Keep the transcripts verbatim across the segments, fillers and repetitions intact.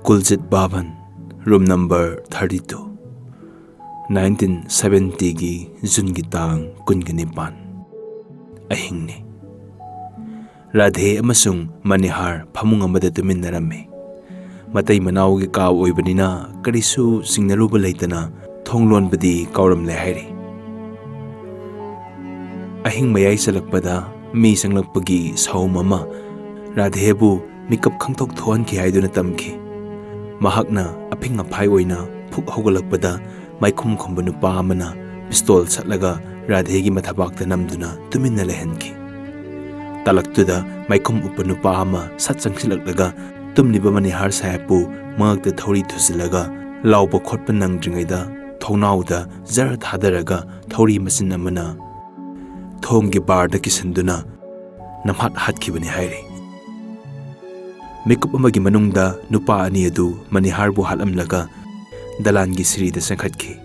ꯀꯨꯜꯖꯤꯠ Bhawan, room number thirty two. Nineteen ꯁꯚꯦꯟꯇꯤꯒꯤ ꯖꯨꯟꯒꯤ ꯇꯥꯡ ꯀꯨꯟꯒ ꯅꯤꯄꯥꯟ꯫ ꯑꯍꯤꯡꯅꯤ꯫ ꯔꯥꯙꯦ ꯑꯃꯁꯨꯡ ꯃꯅꯤꯍꯥꯔ ꯐꯃꯨꯡ ꯑꯃꯗ ꯇꯨꯃꯤꯟꯅꯔꯝꯃꯤ꯫ ꯃꯇꯩ ꯃꯅꯥꯎꯒꯤ ꯀꯥ ꯑꯣꯏꯕꯅꯤꯅ ꯀꯔꯤꯁꯨ ꯆꯤꯡꯅꯔꯨꯕ ꯂꯩꯇꯅ ꯊꯣꯡ ꯂꯣꯟꯕꯗꯤ ꯀꯥꯎꯔꯝꯂꯦ ꯍꯥꯏꯔꯤ꯫ ꯑꯍꯤꯡ ꯃꯌꯥꯏ ꯆꯜꯂꯛꯄꯗ ꯃꯤ ꯆꯪꯂꯛꯄꯒꯤ ꯁꯥꯎꯝ ꯑꯃ ꯔꯥꯙꯦꯕꯨ ꯃꯤꯀꯞ ꯈꯪꯊꯣꯛ ꯊꯣꯛꯍꯟꯈꯤ ꯍꯥꯏꯗꯨꯅ ꯇꯝꯈꯤ꯫ ꯃꯍꯥꯛꯅ ꯑꯐꯤꯡ ꯑꯐꯥꯏ ꯑꯣꯏꯅ ꯐꯨꯛ ꯍꯧꯒꯠꯂꯛꯄꯗ ꯃꯥꯏꯈꯨꯝ ꯈꯨꯝꯕ ꯅꯨꯄꯥ ꯑꯃꯅ ꯄꯤꯁꯇꯣꯜ ꯁꯠꯂꯒ ꯔꯥꯙꯦꯒꯤ ꯃꯊꯕꯥꯛꯇ ꯅꯝꯗꯨꯅ ꯇꯨꯃꯤꯟꯅ ꯂꯩꯍꯟꯈꯤ꯫ ꯇꯥꯂꯛꯇꯨꯗ ꯃꯥꯏꯈꯨꯝ ꯎꯞꯄ ꯅꯨꯄꯥ ꯑꯃ ꯁꯠ ꯆꯪꯁꯤꯜꯂꯛꯂꯒ ꯇꯨꯝꯂꯤꯕ ꯃꯅꯤꯍꯥꯔ ꯁꯥꯍꯦꯕꯄꯨ ꯃꯉꯛꯇ ꯊꯧꯔꯤ ꯊꯨꯖꯤꯜꯂꯒ ꯂꯥꯎꯕ ꯈꯣꯠꯄ ꯅꯪꯗ꯭ꯔꯤꯉꯩꯗ ꯊꯣꯡꯅꯥꯎꯗ ꯖꯔ ꯊꯥꯗꯔꯒ ꯊꯧꯔꯤ ꯃꯆꯤꯟ ꯑꯃꯅ ꯊꯣꯡꯒꯤ ꯕꯥꯔꯗ ꯀꯤꯁꯤꯟꯗꯨꯅ ꯅꯝꯍꯥꯠ ꯍꯥꯠꯈꯤꯕꯅꯤ ꯍꯥꯏꯔꯤ꯫ ꯃꯤꯀꯨꯞ ꯑꯃꯒꯤ ꯃꯅꯨꯡꯗ ꯅꯨꯄꯥ ꯑꯅꯤ ꯑꯗꯨ ꯃꯅꯤꯍꯥꯔꯕꯨ ꯍꯥꯠꯂꯝꯂꯒ ꯗꯂꯥꯟꯒꯤ ꯁꯤꯔꯤꯗ ꯆꯦꯟꯈꯠꯈꯤ꯫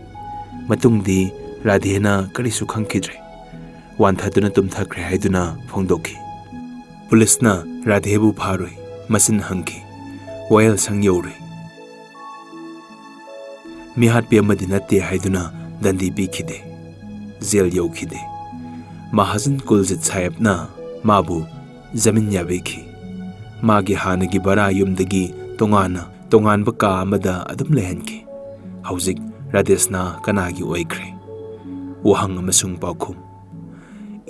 ꯃꯇꯨꯡꯗꯤ ꯔꯥꯙꯦꯅ ꯀꯔꯤꯁꯨ ꯈꯪꯈꯤꯗ꯭ꯔꯦ꯫ ꯋꯥꯟꯊꯗꯨꯅ ꯇꯨꯝꯊꯈ꯭ꯔꯦ ꯍꯥꯏꯗꯨꯅ ꯐꯣꯡꯗꯣꯛꯈꯤ꯫ ꯄꯨꯂꯤꯁꯅ ꯔꯥꯙꯦꯕꯨ ꯐꯥꯔꯨꯏ, ꯃꯆꯤꯟ ꯍꯪꯈꯤ꯫ ꯋꯥꯌꯦꯜꯁꯪ ꯌꯧꯔꯨꯏ꯫ ꯃꯤꯍꯥꯠꯄꯤ ꯑꯃꯗꯤ ꯅꯠꯇꯦ ꯍꯥꯏꯗꯨꯅ ꯗꯟꯗꯤ ꯄꯤꯈꯤꯗꯦ꯫ ꯖꯦꯜ ꯌꯧꯈꯤꯗꯦ꯫ ꯃꯍꯥꯖꯟ ꯀꯨꯜꯖꯤꯠ ꯁꯥꯍꯦꯕꯅ ꯃꯥꯕꯨ ꯖꯃꯤꯟ ꯌꯥꯕꯤꯈꯤ꯫ ꯃꯥꯒꯤ ꯍꯥꯟꯅꯒꯤ ꯕꯔꯥ ꯌꯨꯝꯗꯒꯤ ꯇꯣꯉꯥꯟꯅ ꯇꯣꯉꯥꯟꯕ ꯀꯥ ꯑꯃꯗ ꯑꯗꯨꯝ ꯂꯩꯍꯟꯈꯤ꯫ ꯍꯧꯖꯤꯛ ꯔꯥꯙꯦꯁꯅꯥ ꯀꯅꯥꯒꯤ ꯑꯣꯏꯈ꯭ꯔꯦ? ꯋꯥꯍꯪ ꯑꯃꯁꯨꯡ ꯄꯥꯎꯈꯨꯝ꯫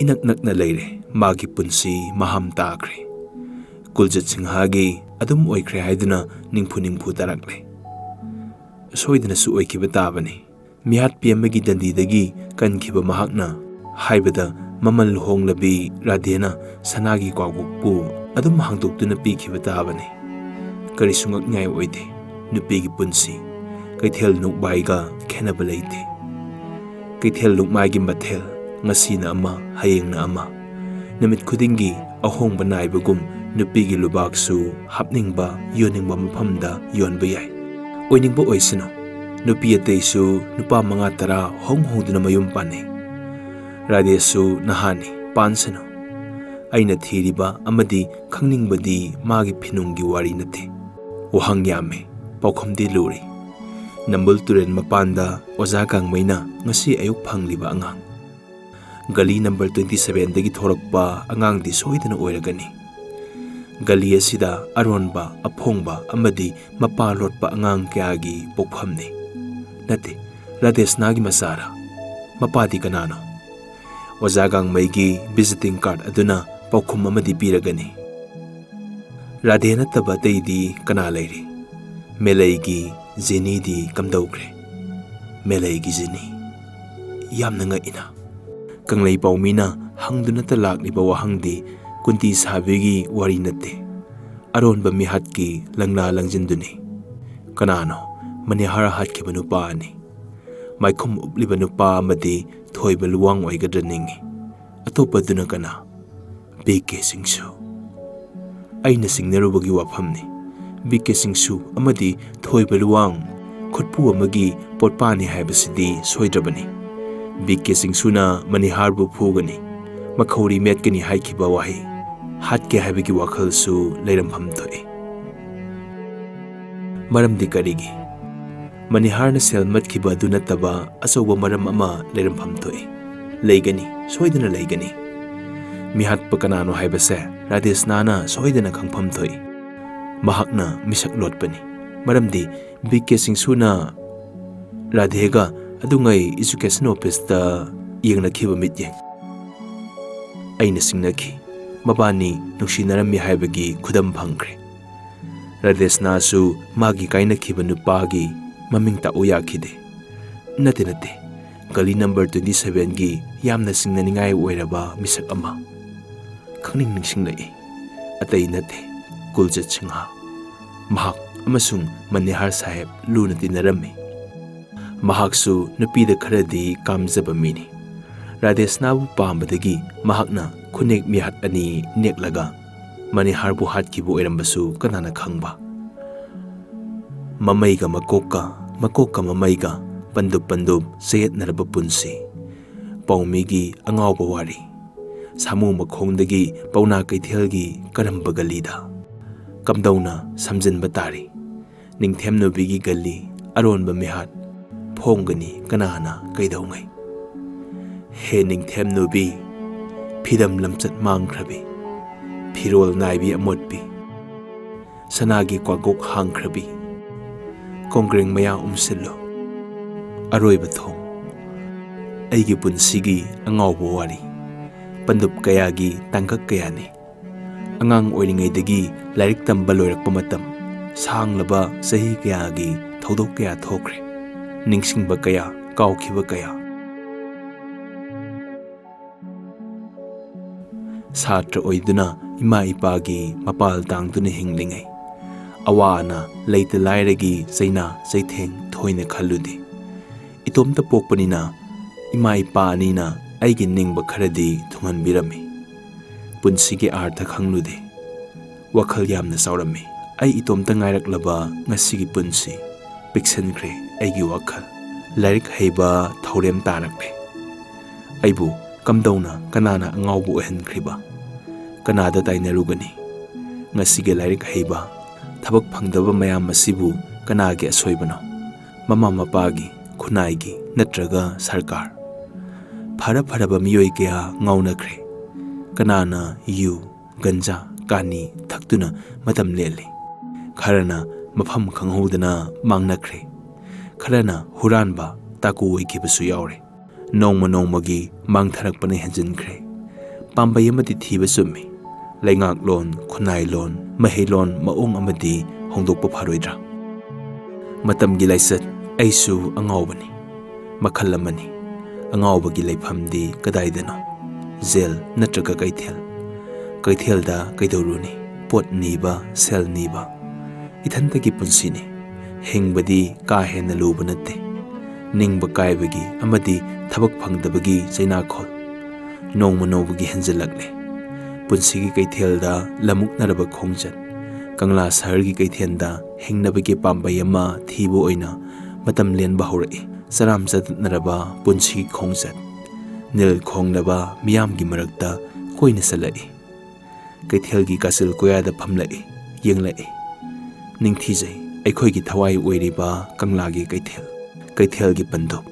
ꯏꯅꯛ ꯅꯛꯅ ꯂꯩꯔꯦ ꯃꯥꯒꯤ ꯄꯨꯟꯁꯤ ꯃꯍꯥꯝ ꯇꯥꯈ꯭ꯔꯦ꯫ ꯀꯨꯜꯖꯤꯠ ꯁꯤꯡꯍꯒꯤ ꯑꯗꯨꯝ ꯑꯣꯏꯈ꯭ꯔꯦ ꯍꯥꯏꯗꯨꯅ ꯅꯤꯡꯐꯨ ꯅꯤꯡꯐꯨ ꯇꯥꯔꯛꯂꯦ꯫ ꯁꯣꯏꯗꯅꯁꯨ ꯑꯣꯏꯈꯤꯕ ꯇꯥꯕꯅꯤ꯫ ꯃꯤꯍꯥꯠꯄꯤ ꯑꯃꯒꯤ ꯗꯟꯗꯤꯗꯒꯤ ꯀꯟꯈꯤꯕ ꯃꯍꯥꯛꯅ ꯍꯥꯏꯕꯗ ꯃꯃꯜ ꯍꯣꯡꯂꯕꯤ ꯔꯥꯙꯦꯅ ꯁꯅꯥꯒꯤ ꯀ꯭ꯋꯥꯛꯕꯨꯛꯄꯨ ꯑꯗꯨꯝ ꯍꯥꯡꯗꯣꯛꯇꯨꯅ ꯄꯤꯈꯤꯕ ꯇꯥꯕꯅꯤ꯫ ꯀꯔꯤꯁꯨ ꯉꯛꯅꯤꯡꯉꯥꯏ ꯑꯣꯏꯗꯦ꯫ ꯅꯨꯄꯤꯒꯤ ꯄꯨꯟꯁꯤ ꯀꯩꯊꯦꯜ ꯅꯨꯛꯕꯥꯏꯒ ꯈꯦꯠꯅꯕ ꯂꯩꯇꯦ꯫ ꯀꯩꯊꯦꯜ ꯂꯨꯛꯃꯥꯏꯒꯤ ꯃꯊꯦꯜ, ꯉꯁꯤꯅ ꯑꯃ, ꯍꯌꯦꯡꯅ ꯑꯃ꯫ ꯅꯨꯃꯤꯠ ꯈꯨꯗꯤꯡꯒꯤ ꯑꯍꯣꯡꯕ ꯅꯥꯏꯕꯒꯨꯝ ꯅꯨꯄꯤꯒꯤ ꯂꯨꯕꯥꯛꯁꯨ ꯍꯥꯞꯅꯤꯡꯕ, ꯌꯣꯟꯅꯤꯡꯕ ꯃꯐꯝꯗ ꯌꯣꯟꯕ ꯌꯥꯏ꯫ ꯑꯣꯏꯅꯤꯡꯕ ꯑꯣꯏꯁꯅꯨ, ꯅꯨꯄꯤ ꯑꯇꯩꯁꯨ ꯅꯨꯄꯥ ꯃꯉꯥ ꯇꯔꯥ ꯍꯣꯡ ꯍꯣꯡꯗꯨꯅ ꯃꯌꯨꯝ ꯄꯥꯟꯅꯩ꯫ ꯔꯥꯙꯦꯁꯨ ꯅꯍꯥꯅꯤ, ꯄꯥꯟꯁꯅꯨ꯫ ꯑꯩꯅ ꯊꯤꯔꯤꯕ ꯑꯃꯗꯤ ꯈꯪꯅꯤꯡꯕꯗꯤ ꯃꯥꯒꯤ ꯐꯤꯅꯨꯡꯒꯤ ꯋꯥꯔꯤ ꯅꯠꯇꯦ꯫ ꯋꯥꯍꯪ ꯌꯥꯝꯃꯤ, ꯄꯥꯎꯈꯨꯝꯗꯤ ꯂꯨꯔꯤ꯫ ꯅꯝꯕꯨꯜ ꯇꯨꯔꯦꯜ ꯃꯄꯥꯟꯗ ꯑꯣꯖꯥ ꯒꯥꯡꯃꯩꯅ ꯉꯁꯤ ꯑꯌꯨꯛ ꯐꯪꯂꯤꯕ ꯑꯉꯥꯡ꯫ ꯒꯂꯤ ꯅꯝꯕꯔ twenty sevenꯗꯒꯤ ꯊꯣꯔꯛꯄ ꯑꯉꯥꯡꯗꯤ ꯁꯣꯏꯗꯅ ꯑꯣꯏꯔꯒꯅꯤ꯫ ꯒꯂꯤ ꯑꯁꯤꯗ ꯑꯔꯣꯟꯕ, ꯑꯐꯣꯡꯕ ꯑꯃꯗꯤ ꯃꯄꯥ ꯂꯣꯠꯄ ꯑꯉꯥꯡ ꯀꯌꯥꯒꯤ ꯄꯣꯛꯐꯝꯅꯤ꯫ ꯅꯠꯇꯦ, ꯔꯥꯙꯦꯁꯅꯥꯒꯤ ꯃꯆꯥꯔꯥ? ꯃꯄꯥꯗꯤ ꯀꯅꯥꯅꯣ? ꯑꯣꯖꯥ ꯒꯥꯡꯃꯩꯒꯤ visiting card ꯑꯗꯨꯅ ꯄꯥꯎꯈꯨꯝ ꯑꯃꯗꯤ ꯄꯤꯔꯒꯅꯤ꯫ ꯔꯥꯙꯦ ꯅꯠꯇꯕ ꯑꯇꯩꯗꯤ ꯀꯅꯥ ꯂꯩꯔꯤ? ꯃꯦꯂꯩꯒꯤ ꯖꯦꯅꯤꯗꯤ ꯀꯝꯗꯧꯈ꯭ꯔꯦ? ꯃꯦꯂꯩꯒꯤ ꯖꯦꯅꯤ꯫ ꯌꯥꯝꯅ ꯉꯛꯏꯅ꯫ ꯀꯪꯂꯩ ꯄꯥꯎꯃꯤꯅ ꯍꯪꯗꯨꯅꯇ ꯂꯥꯛꯂꯤꯕ ꯋꯥꯍꯪꯗꯤ ꯀꯨꯟꯇꯤ ꯁꯥꯕꯤꯒꯤ ꯋꯥꯔꯤ ꯅꯠꯇꯦ꯫ ꯑꯔꯣꯟꯕ ꯃꯤꯍꯥꯠꯀꯤ ꯂꯪꯂꯥ ꯂꯪꯖꯤꯟꯗꯨꯅꯤ꯫ ꯀꯅꯥꯅꯣ? ꯃꯅꯤꯍꯥꯔ ꯍꯥꯠꯈꯤꯕ ꯅꯨꯄꯥ ꯑꯅꯤ꯫ ꯃꯥꯏꯈꯨꯝ ꯎꯞꯂꯤꯕ ꯅꯨꯄꯥ ꯑꯃꯗꯤ ꯊꯣꯏꯕ ꯂꯨꯋꯥꯡ ꯑꯣꯏꯒꯗ꯭ꯔ ꯅꯤꯡꯏ꯫ ꯑꯇꯣꯞꯄꯗꯨꯅ ꯀꯅꯥ? ꯕꯤ ꯀꯦ ꯁꯤꯡꯁꯨ꯫ ꯑꯩꯅ ꯆꯤꯡꯅꯔꯨꯕꯒꯤ ꯋꯥꯐꯝꯅꯤ꯫ ꯕꯤ ꯀꯦ ꯁꯤꯡꯁꯨ ꯑꯃꯗꯤ ꯊꯣꯏꯕ ꯂꯨꯋꯥꯡ ꯈꯨꯠꯄꯨ ꯑꯃꯒꯤ ꯄꯣꯠꯄꯥꯅꯤ ꯍꯥꯏꯕꯁꯤꯗꯤ ꯁꯣꯏꯗ꯭ꯔꯕꯅꯤ꯫ ꯕꯤ ꯀꯦ ꯁꯤꯡꯁꯨꯅ ꯃꯅꯤꯍꯥꯔꯕꯨ ꯐꯨꯒꯅꯤ, ꯃꯈꯧꯔꯤ ꯃꯦꯠꯀꯅꯤ ꯍꯥꯏꯈꯤꯕ ꯋꯥꯍꯩ ꯍꯥꯠꯀꯦ ꯍꯥꯏꯕꯒꯤ ꯋꯥꯈꯜꯁꯨ ꯂꯩꯔꯝꯐꯝ ꯊꯣꯛꯏ꯫ ꯃꯔꯝꯗꯤ ꯀꯔꯤꯒꯤ? ꯃꯅꯤꯍꯥꯔꯅ ꯁꯦꯜ ꯃꯠꯈꯤꯕ ꯑꯗꯨ ꯅꯠꯇꯕ ꯑꯆꯧꯕ ꯃꯔꯝ ꯑꯃ ꯂꯩꯔꯝꯐꯝ ꯊꯣꯛꯏ꯫ ꯂꯩꯒꯅꯤ, ꯁꯣꯏꯗꯅ ꯂꯩꯒꯅꯤ꯫ ꯃꯤꯍꯥꯠꯄ ꯀꯅꯥꯅꯣ ꯍꯥꯏꯕꯁꯦ ꯔꯥꯙꯦꯁꯅꯥꯅ ꯁꯣꯏꯗꯅ ꯈꯪꯐꯝ ꯊꯣꯛꯏ꯫ ꯃꯍꯥꯛꯅ ꯃꯤꯁꯛ ꯂꯣꯠꯄꯅꯤ꯫ ꯃꯔꯝꯗꯤ ꯕꯤ ꯀꯦ ꯁꯤꯡꯁꯨꯅ ꯔꯥꯙꯦꯒ ꯑꯗꯨꯉꯩ education officeꯇ ꯌꯦꯡꯅꯈꯤꯕ ꯃꯤꯠꯌꯦꯡ꯫ ꯑꯩꯅ ꯆꯤꯡꯅꯈꯤ꯫ ꯃꯕꯥꯅꯤ ꯅꯨꯡꯁꯤꯅꯔꯝꯃꯤ ꯍꯥꯏꯕꯒꯤ ꯈꯨꯗꯝ ꯐꯪꯈ꯭ꯔꯦ꯫ ꯔꯥꯙꯦꯁꯅꯥꯁꯨ ꯃꯥꯒꯤ ꯀꯥꯏꯅꯈꯤꯕ ꯅꯨꯄꯥꯒꯤ ꯃꯃꯤꯡ ꯇꯥꯛꯎ ꯌꯥꯈꯤꯗꯦ꯫ ꯅꯠꯇꯦ, ꯅꯠꯇꯦ, ꯒꯂꯤ ꯅꯝꯕꯔ twenty sevenꯒꯤ ꯌꯥꯝꯅ ꯆꯤꯡꯅꯅꯤꯡꯉꯥꯏ ꯑꯣꯏꯔꯕ ꯃꯤꯁꯛ ꯑꯃ꯫ ꯈꯪꯅꯤꯡ ꯅꯤꯡꯁꯤꯡꯂꯛꯏ꯫ ꯑꯇꯩ ꯅꯠꯇꯦ, ꯀꯨꯜꯖꯤꯠ ꯁꯤꯡꯍ꯫ ꯃꯍꯥꯛ ꯑꯃꯁꯨꯡ ꯃꯅꯤꯍꯥꯔ ꯁꯥꯍꯦꯕ ꯂꯨꯅ ꯇꯤꯟꯅꯔꯝꯃꯤ꯫ ꯃꯍꯥꯛꯁꯨ ꯅꯨꯄꯤꯗ ꯈꯔꯗꯤ ꯀꯥꯝꯖꯕ ꯃꯤꯅꯤ꯫ ꯔꯥꯙꯦꯁꯅꯥꯕꯨ ꯄꯥꯝꯕꯗꯒꯤ ꯃꯍꯥꯛꯅ ꯈꯨꯅꯦꯛ ꯃꯤꯍꯥꯠ ꯑꯅꯤ ꯅꯦꯛꯂꯒ ꯃꯅꯤꯍꯥꯔꯕꯨ ꯍꯥꯠꯈꯤꯕ ꯑꯣꯏꯔꯝꯕꯁꯨ ꯀꯅꯥꯅ ꯈꯪꯕ? ꯃꯃꯩꯒ ꯃꯀꯣꯛꯀ, ꯃꯀꯣꯛꯀ ꯃꯃꯩꯒ, ꯄꯟꯗꯨꯞ ꯄꯟꯗꯨꯞ ꯆꯌꯦꯠꯅꯔꯕ ꯄꯨꯟꯁꯤ꯫ ꯄꯥꯎꯃꯤꯒꯤ ꯑꯉꯥꯎꯕ ꯋꯥꯔꯤ꯫ ꯁꯥꯃꯨ ꯃꯈꯣꯡꯗꯒꯤ ꯄꯥꯎꯅꯥ ꯀꯩꯊꯦꯜꯒꯤ ꯀꯔꯝꯕ ꯒꯂꯤꯗ? ꯀꯝꯗꯧꯅ ꯁꯝꯖꯤꯟꯕ ꯇꯥꯔꯤ? ꯅꯤꯡꯊꯦꯝꯅꯨꯕꯤꯒꯤ ꯒꯂꯤ, ꯑꯔꯣꯟꯕ ꯃꯤꯍꯥꯠ ꯐꯣꯡꯒꯅꯤ ꯀꯅꯥꯅ ꯀꯩꯗꯧꯉꯩ? ꯍꯦ ꯅꯤꯡꯊꯦꯝꯅꯨꯕꯤ, ꯐꯤꯗꯝ ꯂꯝꯆꯠ ꯃꯥꯡꯈ꯭ꯔꯕꯤ, ꯐꯤꯔꯣꯜ ꯅꯥꯏꯕꯤ ꯑꯃꯣꯠꯄꯤ, ꯁꯅꯥꯒꯤ ꯀ꯭ꯋꯥꯒꯣꯛ ꯍꯥꯡꯈ꯭ꯔꯕꯤ, ꯀꯣꯡꯒ꯭ꯔꯦꯡ ꯃꯌꯥ ꯎꯝꯁꯤꯜꯂꯨ, ꯑꯔꯣꯏꯕ ꯊꯣꯡ꯫ ꯑꯩꯒꯤ ꯄꯨꯟꯁꯤꯒꯤ ꯑꯉꯥꯎꯕ ꯋꯥꯔꯤ, ꯄꯟꯗꯨꯞ ꯀꯌꯥꯒꯤ ꯇꯥꯡꯀꯛ ꯀꯌꯥꯅꯤ꯫ ꯑꯉꯥꯡ ꯑꯣꯏꯔꯤꯉꯩꯗꯒꯤ ꯂꯥꯏꯔꯤꯛ ꯇꯝꯕ ꯂꯣꯏꯔꯛꯄ ꯃꯇꯝ, ꯁꯥꯡꯂꯕ ꯆꯍꯤ ꯀꯌꯥꯒꯤ ꯊꯧꯗꯣꯛ ꯀꯌꯥ ꯊꯣꯛꯈ꯭ꯔꯦ, ꯅꯤꯡꯁꯤꯡꯕ ꯀꯌꯥ, ꯀꯥꯎꯈꯤꯕ ꯀꯌꯥ꯫ ꯁꯥꯇ꯭ꯔ ꯑꯣꯏꯗꯨꯅ ꯏꯃꯥ ꯏꯄꯥꯒꯤ ꯃꯄꯥꯜ ꯇꯥꯡꯗꯨꯅ ꯍꯤꯡꯂꯤꯉꯩ, ꯑꯋꯥ ꯑꯅꯥ, ꯂꯩꯇ ꯂꯥꯏꯔꯒꯤ ꯆꯩꯅꯥ ꯆꯩꯊꯦꯡ ꯊꯣꯏꯅ ꯈꯜꯂꯨꯗꯦ꯫ ꯏꯇꯣꯝꯇ ꯄꯣꯛꯄꯅꯤꯅ ꯏꯃꯥ ꯏꯄꯥ ꯑꯅꯤꯅ ꯑꯩꯒꯤ ꯅꯤꯡꯕ ꯈꯔꯗꯤ ꯊꯨꯡꯍꯟꯕꯤꯔꯝꯃꯤ꯫ ꯄꯨꯟꯁꯤꯒꯤ ꯑꯥꯔꯊ ꯈꯪꯂꯨꯗꯦ꯫ ꯋꯥꯈꯜ ꯌꯥꯝꯅ ꯆꯥꯎꯔꯝꯃꯤ꯫ ꯑꯩ ꯏꯇꯣꯝꯇ ꯉꯥꯏꯔꯛꯂꯕ ꯉꯁꯤꯒꯤ ꯄꯨꯟꯁꯤ꯫ ꯄꯤꯛꯁꯟꯈ꯭ꯔꯦ ꯑꯩꯒꯤ ꯋꯥꯈꯜ꯫ ꯂꯥꯏꯔꯤꯛ ꯍꯩꯕ ꯊꯧꯔꯦꯝ ꯇꯥꯔꯛꯂꯦ꯫ ꯑꯩꯕꯨ ꯀꯝꯗꯧꯅ ꯀꯅꯥꯅ ꯑꯉꯥꯎꯕ ꯑꯣꯏꯍꯟꯈ꯭ꯔꯤꯕ? ꯀꯅꯥꯗ ꯇꯥꯏꯅꯔꯨꯒꯅꯤ? ꯉꯁꯤꯒꯤ ꯂꯥꯏꯔꯤꯛ ꯍꯩꯕ, ꯊꯕꯛ ꯐꯪꯗꯕ ꯃꯌꯥꯝ ꯑꯁꯤꯕꯨ ꯀꯅꯥꯒꯤ ꯑꯁꯣꯏꯕꯅꯣ? ꯃꯃꯥ ꯃꯄꯥꯒꯤ, ꯈꯨꯟꯅꯥꯏꯒꯤ ꯅꯠꯇ꯭ꯔꯒ ꯁꯔꯀꯥꯔ? ꯐꯔ ꯐꯔꯕ ꯃꯤꯑꯣꯏ ꯀꯌꯥ ꯉꯥꯎꯅꯈ꯭ꯔꯦ꯫ ꯀꯅꯥꯅ ꯌꯨ, ꯒꯟꯖꯥ, ꯀꯥꯅꯤ ꯊꯛꯇꯨꯅ ꯃꯇꯝ ꯂꯦꯜꯂꯤ꯫ ꯈꯔꯅ ꯃꯐꯝ ꯈꯪꯍꯧꯗꯅ ꯃꯥꯡꯅꯈ꯭ꯔꯦ꯫ ꯈꯔꯅ ꯍꯨꯔꯥꯟꯕ, ꯇꯥꯀꯨ ꯑꯣꯏꯈꯤꯕꯁꯨ ꯌꯥꯎꯔꯦ꯫ ꯅꯣꯡꯃ ꯅꯣꯡꯃꯒꯤ ꯃꯥꯡꯊꯔꯛꯄꯅ ꯍꯦꯟꯖꯤꯟꯈ꯭ꯔꯦ꯫ ꯄꯥꯝꯕꯩ ꯑꯃꯗꯤ ꯊꯤꯕ ꯆꯨꯝꯃꯤ꯫ ꯂꯩꯉꯥꯛꯂꯣꯟ, ꯈꯨꯟꯅꯥꯏꯂꯣꯟ, ꯃꯍꯩꯂꯣꯟ ꯃꯑꯣꯡ ꯑꯃꯗꯤ ꯍꯣꯡꯗꯣꯛꯄ ꯐꯔꯣꯏꯗ꯭ꯔꯥ? ꯃꯇꯝꯒꯤ ꯂꯥꯏꯆꯠ, ꯑꯩꯁꯨ ꯑꯉꯥꯎꯕꯅꯤ꯫ ꯃꯈꯜ ꯑꯃꯅꯤ꯫ ꯑꯉꯥꯎꯕꯒꯤ ꯂꯩꯐꯝꯗꯤ ꯀꯗꯥꯏꯗꯅꯣ? ꯖꯦꯜ ꯅꯠꯇ꯭ꯔꯒ ꯀꯩꯊꯦꯜ? ꯀꯩꯊꯦꯜꯗ ꯀꯩꯗꯧꯔꯨꯅꯤ? ꯄꯣꯠ ꯅꯤꯕ, ꯁꯦꯜ ꯅꯤꯕ꯫ ꯏꯊꯟꯇꯒꯤ ꯄꯨꯟꯁꯤꯅꯤ꯫ ꯍꯤꯡꯕꯗꯤ ꯀꯥ ꯍꯦꯟꯅ ꯂꯨꯕ ꯅꯠꯇꯦ꯫ ꯅꯤꯡꯕ ꯀꯥꯏꯕꯒꯤ ꯑꯃꯗꯤ ꯊꯕꯛ ꯐꯪꯗꯕꯒꯤ ꯆꯩꯅꯥꯈꯣꯜ꯫ ꯅꯣꯡꯃ ꯅꯣꯡꯃꯒꯤ ꯍꯦꯟꯖꯤꯜꯂꯛꯂꯦ꯫ ꯄꯨꯟꯁꯤꯒꯤ ꯀꯩꯊꯦꯜꯗ ꯂꯝꯃꯨꯛꯅꯔꯕ ꯈꯣꯡꯆꯠ꯫ ꯀꯪꯂꯥ ꯁꯍꯔꯒꯤ ꯀꯩꯊꯦꯜꯗ ꯍꯤꯡꯅꯕꯒꯤ ꯄꯥꯝꯕꯩ ꯑꯃ ꯊꯤꯕ ꯑꯣꯏꯅ ꯃꯇꯝ ꯂꯦꯟꯕ ꯍꯧꯔꯛꯏ꯫ ꯆꯔꯥꯝ ꯆꯇꯠꯅꯔꯕ ꯄꯨꯟꯁꯤꯒꯤ ꯈꯣꯡꯆꯠ꯫ ꯅꯤꯜ ꯈꯣꯡꯂꯕ ꯃꯤꯌꯥꯝꯒꯤ ꯃꯔꯛꯇ ꯀꯣꯏꯅ ꯆꯠꯂꯛꯏ꯫ ꯀꯩꯊꯦꯜꯒꯤ ꯀꯥꯆꯤꯜ ꯀꯣꯌꯥꯗ ꯐꯝꯂꯛꯏ꯫ ꯌꯦꯡꯂꯛꯏ꯫ ꯅꯤꯡꯊꯤꯖꯩ ꯑꯩꯈꯣꯏꯒꯤ ꯊꯋꯥꯏ ꯑꯣꯏꯔꯤꯕ ꯀꯪꯂꯥꯒꯤ ꯀꯩꯊꯦꯜ, ꯀꯩꯊꯦꯜꯒꯤ ꯄꯟꯗꯨꯞ꯫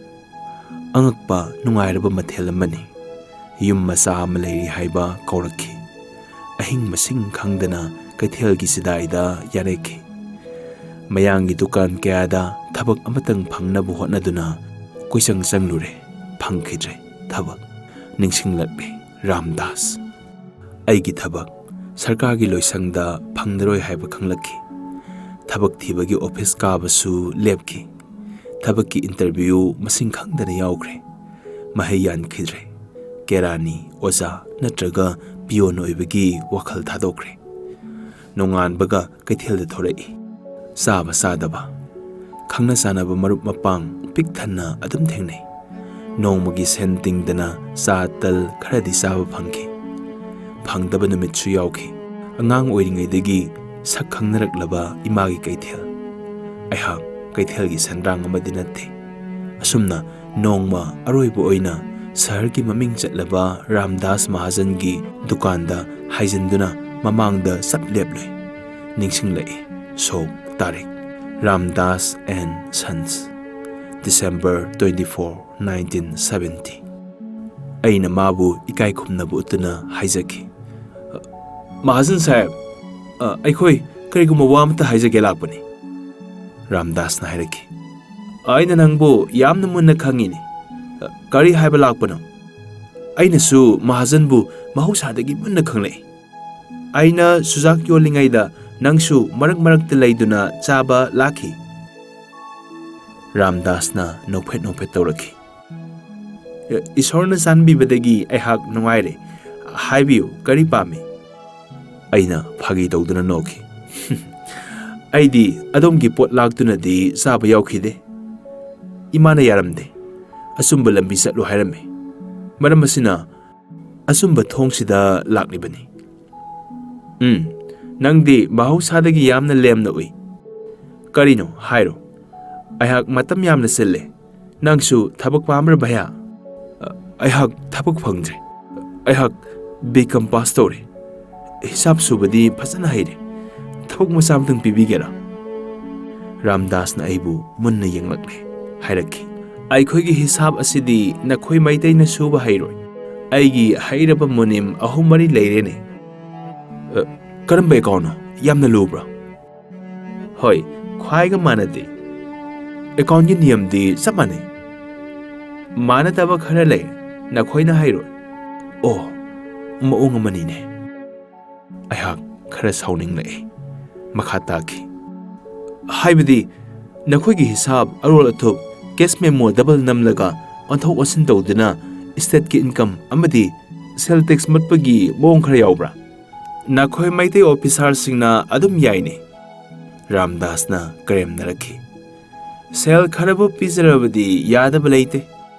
ꯑꯉꯛꯄ ꯅꯨꯡꯉꯥꯏꯔꯕ ꯃꯊꯦꯜ ꯑꯃꯅꯤ꯫ ꯌꯨꯝ ꯃꯆꯥ ꯑꯃ ꯂꯩꯔꯤ ꯍꯥꯏꯕ ꯀꯧꯔꯛꯈꯤ꯫ ꯑꯍꯤꯡ ꯃꯁꯤꯡ ꯈꯪꯗꯅ ꯀꯩꯊꯦꯜꯒꯤ ꯆꯤꯗꯥꯏꯗ ꯌꯥꯔꯦꯛꯈꯤ꯫ ꯃꯌꯥꯡꯒꯤ ꯗꯨꯀꯥꯟ ꯀꯌꯥꯗ ꯊꯕꯛ ꯑꯃꯇꯪ ꯐꯪꯅꯕ ꯍꯣꯠꯅꯗꯨꯅ ꯀꯣꯏꯆꯪ ꯆꯪꯂꯨꯔꯦ꯫ ꯐꯪꯈꯤꯗ꯭ꯔꯦ ꯊꯕꯛ꯫ ꯅꯤꯡꯁꯤꯡꯂꯛꯂꯦ ꯔꯥꯝꯗꯥꯁ꯫ ꯑꯩꯒꯤ ꯊꯕꯛ ꯁꯔꯀꯥꯔꯒꯤ ꯂꯣꯏꯁꯪꯗ ꯐꯪꯂꯔꯣꯏ ꯍꯥꯏꯕ ꯈꯪꯂꯛꯈꯤ꯫ ꯊꯕꯛ ꯊꯤꯕꯒꯤ ꯑꯣꯐꯤꯁ ꯀꯥꯕꯁꯨ ꯂꯦꯞꯈꯤ꯫ ꯊꯕꯛꯀꯤ ꯏꯟꯇꯔꯚ꯭ꯌꯨ ꯃꯁꯤꯡ ꯈꯪꯗꯅ ꯌꯥꯎꯈ꯭ꯔꯦ꯫ ꯃꯍꯩ ꯌꯥꯟꯈꯤꯗ꯭ꯔꯦ꯫ ꯀꯦꯔꯥꯅꯤ, ꯑꯣꯖꯥ ꯅꯠꯇ꯭ꯔꯒ ꯄꯤꯌꯣꯟ ꯑꯣꯏꯕꯒꯤ ꯋꯥꯈꯜ ꯊꯥꯗꯣꯛꯈ꯭ꯔꯦ꯫ ꯅꯣꯡꯉꯥꯟꯕꯒ ꯀꯩꯊꯦꯜꯗ ꯊꯣꯔꯛꯏ꯫ ꯆꯥꯕ ꯆꯥꯗꯕ, ꯈꯪꯅ ꯆꯥꯟꯅꯕ ꯃꯔꯨꯞ ꯃꯄꯥꯡ ꯄꯤꯛ ꯊꯟꯅ ꯑꯗꯨꯝ ꯊꯦꯡꯅꯩ꯫ ꯅꯣꯡꯃꯒꯤ ꯁꯦꯟ ꯇꯤꯡꯗꯅ ꯆꯥ ꯇꯜ ꯈꯔꯗꯤ ꯆꯥꯕ ꯐꯪꯈꯤ꯫ ꯐꯪꯗꯕ ꯅꯨꯃꯤꯠꯁꯨ ꯌꯥꯎꯈꯤ꯫ ꯑꯉꯥꯡ ꯑꯣꯏꯔꯤꯉꯩꯗꯒꯤ ꯁꯛ ꯈꯪꯅꯔꯛꯂꯕ ꯏꯃꯥꯒꯤ ꯀꯩꯊꯦꯜ꯫ ꯑꯩꯍꯥꯛ ꯀꯩꯊꯦꯜꯒꯤ ꯁꯟꯗ꯭ꯔꯥꯡ ꯑꯃꯗꯤ ꯅꯠꯇꯦ꯫ ꯑꯁꯨꯝꯅ ꯅꯣꯡꯃ ꯑꯔꯣꯏꯕ ꯑꯣꯏꯅ ꯁꯍꯔꯒꯤ ꯃꯃꯤꯡ ꯆꯠꯂꯕ ꯔꯥꯝꯗꯥꯁ ꯃꯍꯥꯖꯟꯒꯤ ꯗꯨꯀꯥꯟꯗ ꯍꯥꯏꯖꯤꯟꯗꯨꯅ ꯃꯃꯥꯡꯗ ꯆꯞ ꯂꯦꯞꯂꯨꯏ꯫ ꯅꯤꯡꯁꯤꯡꯂꯛꯏ꯫ ꯁꯣꯛ ꯇꯥꯔꯤꯛ꯫ Ramdas and Sons, December twenty four, nineteen seventy꯫ ꯑꯩꯅ ꯃꯥꯕꯨ ꯏꯀꯥꯏ ꯈꯨꯝꯅꯕ ꯎꯠꯇꯨꯅ ꯍꯥꯏꯖꯈꯤ, "ꯃꯍꯥꯖꯟ ꯁꯥꯍꯦꯕ, ꯑ, ꯑꯩꯈꯣꯏ ꯀꯔꯤꯒꯨꯝꯕ ꯋꯥ ꯑꯃꯇ ꯍꯥꯏꯖꯒꯦ ꯂꯥꯛꯄꯅꯤ꯫" ꯔꯥꯝꯗꯥꯁꯅ ꯍꯥꯏꯔꯛꯈꯤ, "ꯑꯩꯅ ꯅꯪꯕꯨ ꯌꯥꯝꯅ ꯃꯨꯟꯅ ꯈꯪꯉꯤꯅꯦ꯫ ꯑ, ꯀꯔꯤ ꯍꯥꯏꯕ ꯂꯥꯛꯄꯅꯣ?" "ꯑꯩꯅꯁꯨ ꯃꯍꯥꯖꯟꯕꯨ ꯃꯍꯧꯁꯥꯗꯒꯤ ꯃꯨꯟꯅ ꯈꯪꯂꯛꯏ꯫ ꯑꯩꯅ ꯆꯨꯖꯥꯛ ꯌꯣꯜꯂꯤꯉꯩꯗ ꯅꯪꯁꯨ ꯃꯔꯛ ꯃꯔꯛꯇ ꯂꯩꯗꯨꯅ ꯆꯥꯕ ꯂꯥꯛꯈꯤ꯫" ꯔꯥꯝꯗꯥꯁꯅ ꯅꯣꯛꯐꯦꯠ ꯅꯣꯛꯐꯦꯠ ꯇꯧꯔꯛꯈꯤ꯫ "ꯏꯁꯣꯔꯅ ꯆꯥꯟꯕꯤꯕꯗꯒꯤ ꯑꯩꯍꯥꯛ ꯅꯨꯡꯉꯥꯏꯔꯦ꯫ ꯍꯥꯏꯕꯤꯌꯨ, ꯀꯔꯤ ꯄꯥꯝꯃꯤ?" ꯑꯩꯅ ꯐꯥꯒꯤ ꯇꯧꯗꯨꯅ ꯅꯣꯛꯈꯤ꯫ "ꯑꯩꯗꯤ ꯑꯗꯣꯝꯒꯤ ꯄꯣꯠ ꯂꯥꯛꯇꯨꯅꯗꯤ ꯆꯥꯕ ꯌꯥꯎꯈꯤꯗꯦ꯫ ꯏꯃꯥꯅ ꯌꯥꯔꯝꯗꯦ꯫ ꯑꯆꯨꯝꯕ ꯂꯝꯕꯤ ꯆꯠꯂꯨ ꯍꯥꯏꯔꯝꯃꯤ꯫ ꯃꯔꯝ ꯑꯁꯤꯅ ꯑꯆꯨꯝꯕ ꯊꯣꯡꯁꯤꯗ ꯂꯥꯛꯂꯤꯕꯅꯤ꯫" "ꯎꯝ, ꯅꯪꯗꯤ ꯃꯍꯧꯁꯥꯗꯒꯤ ꯌꯥꯝꯅ ꯂꯦꯝꯅ ꯎꯏ꯫ ꯀꯔꯤꯅꯣ ꯍꯥꯏꯔꯣ꯫ ꯑꯩꯍꯥꯛ ꯃꯇꯝ ꯌꯥꯝꯅ ꯆꯤꯜꯂꯦ꯫ ꯅꯪꯁꯨ ꯊꯕꯛ ꯄꯥꯝꯕ꯭ꯔꯥ ꯚꯌꯥ?" "ꯑ, ꯑꯩꯍꯥꯛ ꯊꯕꯛ ꯐꯪꯗ꯭ꯔꯦ꯫ ꯑꯩꯍꯥꯛ ꯕꯤ ꯀꯝ ꯄꯥꯁ ꯇꯧꯔꯦ꯫ ꯍꯤꯁꯥꯞ ꯁꯨꯕꯗꯤ ꯐꯖꯅ ꯍꯩꯔꯦ꯫ ꯊꯕꯛ ꯃꯆꯥ ꯑꯃꯇꯪ ꯄꯤꯕꯤꯒꯦꯔꯥ?" ꯔꯥꯝꯗꯥꯁꯅ ꯑꯩꯕꯨ ꯃꯨꯟꯅ ꯌꯦꯡꯂꯛꯂꯦ꯫ ꯍꯥꯏꯔꯛꯈꯤ, "ꯑꯩꯈꯣꯏꯒꯤ ꯍꯤꯁꯥꯕ ꯑꯁꯤꯗꯤ ꯅꯈꯣꯏ ꯃꯩꯇꯩꯅ ꯁꯨꯕ ꯍꯩꯔꯣꯏ꯫ ꯑꯩꯒꯤ ꯍꯩꯔꯕ ꯃꯨꯅꯤꯝ ꯑꯍꯨꯝ ꯃꯔꯤ ꯂꯩꯔꯦꯅꯦ꯫" "ꯑ, ꯀꯔꯝꯕ ꯑꯦꯀꯥꯎꯟꯅꯣ? ꯌꯥꯝꯅ ꯂꯨꯕ꯭ꯔꯥ?" "ꯍꯣꯏ, ꯈ꯭ꯋꯥꯏꯒ ꯃꯥꯟꯅꯗꯦ꯫ ꯑꯦꯀꯥꯎꯟꯒꯤ ꯅꯤꯌꯝꯗꯤ ꯆꯞ ꯃꯥꯟꯅꯩ꯫ ꯃꯥꯟꯅꯗꯕ ꯈꯔ ꯂꯩ, ꯅꯈꯣꯏꯅ ꯍꯩꯔꯣꯏ꯫" "ꯑꯣ, ꯃꯑꯣꯡ ꯑꯃꯅꯤꯅꯦ꯫" ꯑꯩꯍꯥꯛ ꯈꯔ ꯁꯥꯎꯅꯤꯡꯂꯛꯏ꯫ ꯃꯈꯥ ꯇꯥꯈꯤ, "ꯍꯥꯏꯕꯗꯤ ꯅꯈꯣꯏꯒꯤ ꯍꯤꯁꯥꯕ, ꯑꯔꯣꯜ ꯑꯊꯨꯞ, ꯀꯦꯁ ꯃꯦꯃꯣ ꯗꯕꯜ ꯅꯝꯂꯒ ꯑꯣꯟꯊꯣꯛ ꯑꯣꯟꯁꯤꯟ ꯇꯧꯗꯨꯅ ꯁ꯭ꯇꯦꯠꯀꯤ ꯏꯟꯀꯝ ꯑꯃꯗꯤ ꯁꯦꯜ ꯇꯦꯛꯁ ꯃꯠꯄꯒꯤ ꯃꯑꯣꯡ ꯈꯔ ꯌꯥꯎꯕ꯭ꯔꯥ?" "ꯅꯈꯣꯏ ꯃꯩꯇꯩ ꯑꯣꯐꯤꯁꯥꯔꯁꯤꯡꯅ ꯑꯗꯨꯝ ꯌꯥꯏꯅꯦ꯫" ꯔꯥꯝꯗꯥꯁꯅ ꯀꯔꯦꯝꯅꯔꯛꯈꯤ꯫ "ꯁꯦꯜ ꯈꯔꯕꯨ ꯄꯤꯖꯔꯕꯗꯤ ꯌꯥꯗꯕ ꯂꯩꯇꯦ꯫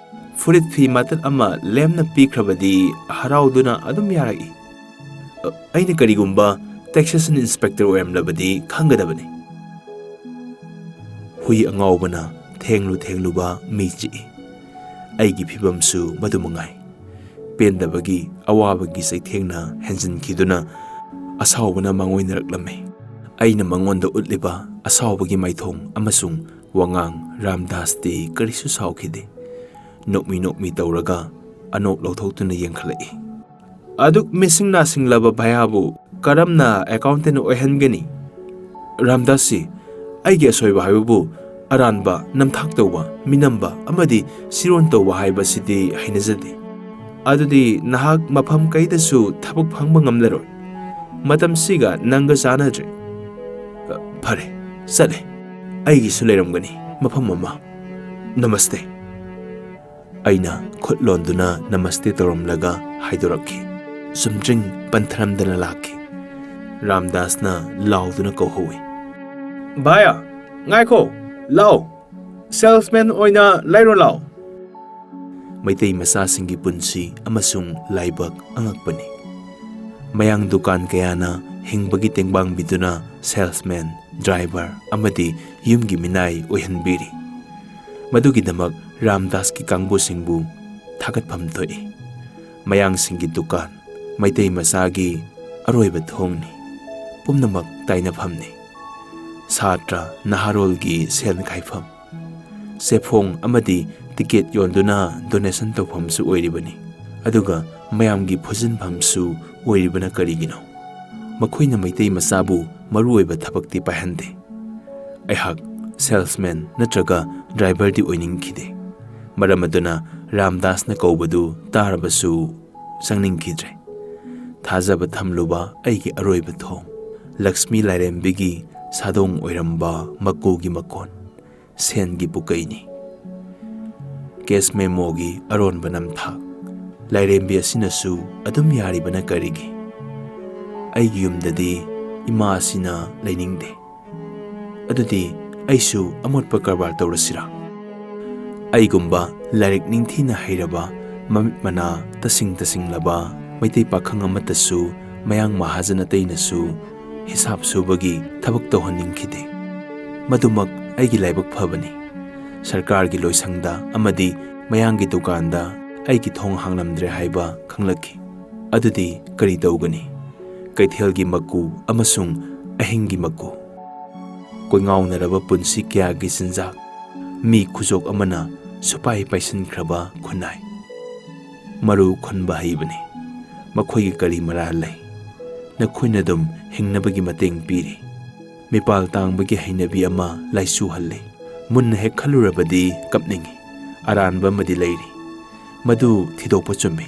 ꯐꯨꯔꯤꯠ ꯐꯤ ꯃꯇꯠ ꯑꯃ ꯂꯦꯝꯅ ꯄꯤꯈ꯭ꯔꯕꯗꯤ ꯍꯔꯥꯎꯗꯨꯅ ꯑꯗꯨꯝ ꯌꯥꯔꯛꯏ꯫ ꯑ, ꯑꯩꯅ ꯀꯔꯤꯒꯨꯝꯕ ꯇꯦꯛꯁꯦꯁꯟ ꯏꯟꯁꯄꯦꯛꯇꯔ ꯑꯣꯏꯔꯝꯂꯕꯗꯤ ꯈꯪꯒꯗꯕꯅꯤ꯫" ꯍꯨꯏ ꯑꯉꯥꯎꯕꯅ ꯊꯦꯡꯂꯨ ꯊꯦꯡꯂꯨꯕ ꯃꯤ ꯆꯤꯛꯏ꯫ ꯑꯩꯒꯤ ꯐꯤꯕꯝꯁꯨ ꯃꯗꯨ ꯃꯉꯥꯏ꯫ ꯄꯦꯟꯗꯕꯒꯤ ꯑꯋꯥꯕꯒꯤ ꯆꯩꯊꯦꯡꯅ ꯍꯦꯟꯖꯤꯟꯈꯤꯗꯨꯅ ꯑꯁꯥꯎꯕꯅ ꯃꯥꯡꯑꯣꯏꯅꯔꯛꯂꯝꯃꯤ꯫ ꯑꯩꯅ ꯃꯉꯣꯟꯗ ꯎꯠꯂꯤꯕ ꯑꯁꯥꯎꯕꯒꯤ ꯃꯥꯏꯊꯣꯡ ꯑꯃꯁꯨꯡ ꯋꯥꯉꯥꯡ ꯔꯥꯝꯗꯥꯁꯇꯤ ꯀꯔꯤꯁꯨ ꯁꯥꯎꯈꯤꯗꯦ꯫ ꯅꯣꯛꯃꯤ ꯅꯣꯛꯃꯤ ꯇꯧꯔꯒ ꯑꯅꯣꯛ ꯂꯧꯊꯣꯛꯇꯨꯅ ꯌꯦꯡꯈꯠꯂꯛꯏ꯫ "ꯑꯗꯨꯛ ꯃꯤꯁꯤꯡ ꯅꯥꯁꯤꯡꯂꯕ ꯚꯌꯥꯕꯨ ꯀꯔꯝꯅ ꯑꯦꯀꯥꯎꯟꯇꯦꯟ ꯑꯣꯏꯍꯟꯒꯅꯤ?" "ꯔꯥꯝꯗꯥꯁꯁꯤ, ꯑꯩꯒꯤ ꯑꯁꯣꯏꯕ ꯍꯥꯏꯕꯕꯨ ꯑꯔꯥꯟꯕ, ꯅꯝꯊꯥꯛ ꯇꯧꯕ, ꯃꯤꯅꯝꯕ ꯑꯃꯗꯤ ꯁꯤꯔꯣꯟ ꯇꯧꯕ ꯍꯥꯏꯕꯁꯤꯗꯤ ꯍꯩꯅꯖꯗꯦ꯫ ꯑꯗꯨꯗꯤ ꯅꯍꯥꯛ ꯃꯐꯝ ꯀꯩꯗꯁꯨ ꯊꯕꯛ ꯐꯪꯕ ꯉꯝꯂꯔꯣꯏ꯫ ꯃꯇꯝꯁꯤꯒ ꯅꯪꯒ ꯆꯥꯟꯅꯗ꯭ꯔꯦ꯫ ꯐꯔꯦ, ꯆꯠꯂꯦ꯫ ꯑꯩꯒꯤꯁꯨ ꯂꯩꯔꯝꯒꯅꯤ ꯃꯐꯝ ꯑꯃ꯫ ꯅꯃꯁꯇꯦ꯫" ꯑꯩꯅ ꯈꯨꯠ ꯂꯣꯟꯗꯨꯅ ꯅꯃꯁꯇꯦ ꯇꯧꯔꯝꯂꯒ ꯍꯥꯏꯗꯣꯔꯛꯈꯤ꯫ ꯆꯨꯝꯗ꯭ꯔꯤꯡ ꯄꯟꯊꯔꯝꯗꯅ ꯂꯥꯛꯈꯤ꯫ ꯔꯥꯝꯗꯥꯁꯅ ꯂꯥꯎꯗꯨꯅ ꯀꯧꯍꯧꯏ, "ꯚꯥꯌꯥ, ꯉꯥꯏꯈꯣ, ꯂꯥꯎ꯫ ꯁꯦꯜꯁꯃꯦꯟ ꯑꯣꯏꯅ ꯂꯩꯔꯣ ꯂꯥꯎ꯫" ꯃꯩꯇꯩ ꯃꯆꯥꯁꯤꯡꯒꯤ ꯄꯨꯟꯁꯤ ꯑꯃꯁꯨꯡ ꯂꯥꯏꯕꯛ ꯑꯉꯛꯄꯅꯤ꯫ ꯃꯌꯥꯡ ꯗꯨꯀꯥꯟ ꯀꯌꯥꯅ ꯍꯤꯡꯕꯒꯤ ꯇꯦꯡꯕꯥꯡꯕꯤꯗꯨꯅ ꯁꯦꯜꯁꯃꯦꯟ, ꯗ꯭ꯔꯥꯏꯚꯔ ꯑꯃꯗꯤ ꯌꯨꯝꯒꯤ ꯃꯤꯅꯥꯏ ꯑꯣꯏꯍꯟꯕꯤꯔꯤ꯫ ꯃꯗꯨꯒꯤꯗꯃꯛ ꯔꯥꯝꯗꯥꯁꯀꯤ ꯀꯥꯡꯕꯨꯁꯤꯡꯕꯨ ꯊꯥꯒꯠꯐꯝ ꯊꯣꯛꯏ꯫ ꯃꯌꯥꯡꯁꯤꯡꯒꯤ ꯗꯨꯀꯥꯟ, ꯃꯩꯇꯩ ꯃꯆꯥꯒꯤ ꯑꯔꯣꯏꯕ ꯊꯣꯡꯅꯤ꯫ ꯄꯨꯝꯅꯃꯛ ꯇꯥꯏꯅꯐꯝꯅꯤ꯫ ꯁꯥꯇ꯭ꯔ ꯅꯍꯥꯔꯣꯜꯒꯤ ꯁꯦꯟ ꯈꯥꯏꯐꯝ, ꯆꯦꯐꯣꯡ ꯑꯃꯗꯤ ꯇꯤꯀꯦꯠ ꯌꯣꯟꯗꯨꯅ ꯗꯣꯅꯦꯁꯟ ꯇꯧꯐꯝꯁꯨ ꯑꯣꯏꯔꯤꯕꯅꯤ꯫ ꯑꯗꯨꯒ ꯃꯌꯥꯝꯒꯤ ꯐꯨꯖꯤꯟꯐꯝꯁꯨ ꯑꯣꯏꯔꯤꯕꯅ ꯀꯔꯤꯒꯤꯅꯣ? ꯃꯈꯣꯏꯅ ꯃꯩꯇꯩ ꯃꯆꯥꯕꯨ ꯃꯔꯨꯑꯣꯏꯕ ꯊꯕꯛꯇꯤ ꯄꯥꯏꯍꯟꯗꯦ꯫ ꯑꯩꯍꯥꯛ ꯁꯦꯜꯁꯃꯦꯟ ꯅꯠꯇ꯭ꯔꯒ ꯗ꯭ꯔꯥꯏꯚꯔꯗꯤ ꯑꯣꯏꯅꯤꯡꯈꯤꯗꯦ꯫ ꯃꯔꯝ ꯑꯗꯨꯅ ꯔꯥꯝꯗꯥꯁꯅ ꯀꯧꯕꯗꯨ ꯇꯥꯔꯕꯁꯨ ꯆꯪꯅꯤꯡꯈꯤꯗ꯭ꯔꯦ꯫ ꯊꯥꯖꯕ ꯊꯝꯂꯨꯕ ꯑꯩꯒꯤ ꯑꯔꯣꯏꯕ ꯊꯣꯡ, ꯂꯛꯁꯃꯤ ꯂꯥꯏꯔꯦꯝꯕꯤꯒꯤ ꯁꯥꯗꯣꯡ ꯑꯣꯏꯔꯝꯕ ꯃꯀꯨꯒꯤ ꯃꯀꯣꯟ, ꯁꯦꯟꯒꯤ ꯄꯨꯀꯩꯅꯤ꯫ ꯀꯦꯁ ꯃꯦꯃꯣꯒꯤ ꯑꯔꯣꯟꯕ ꯅꯝꯊꯥꯛ, ꯂꯥꯏꯔꯦꯝꯕꯤ ꯑꯁꯤꯅꯁꯨ ꯑꯗꯨꯝ ꯌꯥꯔꯤꯕꯅ ꯀꯔꯤꯒꯤ? ꯑꯩꯒꯤ ꯌꯨꯝꯗꯗꯤ ꯏꯃꯥ ꯑꯁꯤꯅ ꯂꯩꯅꯤꯡꯗꯦ꯫ ꯑꯗꯨꯗꯤ ꯑꯩꯁꯨ ꯑꯃꯣꯠꯄ ꯀꯔꯕꯥꯔ ꯇꯧꯔꯁꯤꯔꯥ? ꯑꯩꯒꯨꯝꯕ ꯂꯥꯏꯔꯤꯛ ꯅꯤꯡꯊꯤꯅ ꯍꯩꯔꯕ, ꯃꯃꯤꯠ ꯃꯅꯥ ꯇꯁꯤꯡ ꯇꯁꯤꯡꯂꯕ ꯃꯩꯇꯩ ꯄꯥꯈꯪ ꯑꯃꯠꯇꯁꯨ ꯃꯌꯥꯡ ꯃꯍꯥꯖꯟ ꯑꯇꯩꯅꯁꯨ ꯍꯤꯁꯥꯞ ꯁꯨꯕꯒꯤ ꯊꯕꯛ ꯇꯧꯍꯟꯅꯤꯡꯈꯤꯗꯦ꯫ ꯃꯗꯨꯃꯛ ꯑꯩꯒꯤ ꯂꯥꯏꯕꯛ ꯐꯕꯅꯤ꯫ ꯁꯔꯀꯥꯔꯒꯤ ꯂꯣꯏꯁꯪꯗ ꯑꯃꯗꯤ ꯃꯌꯥꯡꯒꯤ ꯗꯨꯀꯥꯟꯗ ꯑꯩꯒꯤ ꯊꯣꯡ ꯍꯥꯡꯂꯝꯗ꯭ꯔꯦ ꯍꯥꯏꯕ ꯈꯪꯂꯛꯈꯤ꯫ ꯑꯗꯨꯗꯤ ꯀꯔꯤ ꯇꯧꯒꯅꯤ? ꯀꯩꯊꯦꯜꯒꯤ ꯃꯀꯨ ꯑꯃꯁꯨꯡ ꯑꯍꯤꯡꯒꯤ ꯃꯀꯨ꯫ ꯀꯣꯏꯉꯥꯎꯅꯔꯕ ꯄꯨꯟꯁꯤ ꯀꯌꯥꯒꯤ ꯆꯤꯟꯖꯥꯛ, ꯃꯤ ꯈꯨꯖꯣꯛ ꯑꯃꯅ ꯁꯨꯄꯥꯏ ꯄꯥꯏꯁꯤꯟꯈ꯭ꯔꯕ ꯈꯨꯟꯅꯥꯏ꯫ ꯃꯔꯨ ꯈꯨꯟꯕ ꯍꯩꯕꯅꯤ꯫ ꯃꯈꯣꯏꯒꯤ ꯀꯔꯤ ꯃꯔꯥꯜ ꯂꯩ? ꯅꯈꯣꯏꯅ ꯑꯗꯨꯝ ꯍꯤꯡꯅꯕꯒꯤ ꯃꯇꯦꯡ ꯄꯤꯔꯤ꯫ ꯃꯤꯄꯥꯜ ꯇꯥꯡꯕꯒꯤ ꯍꯩꯅꯕꯤ ꯑꯃ ꯂꯥꯏꯆꯨꯍꯜꯂꯤ꯫ ꯃꯨꯟꯅ ꯍꯦꯛ ꯈꯜꯂꯨꯔꯕꯗꯤ ꯀꯞꯅꯤꯡꯏ꯫ ꯑꯔꯥꯟꯕ ꯑꯃꯗꯤ ꯂꯩꯔꯤ꯫ ꯃꯗꯨ ꯊꯤꯗꯣꯛꯄ ꯆꯨꯝꯃꯤ꯫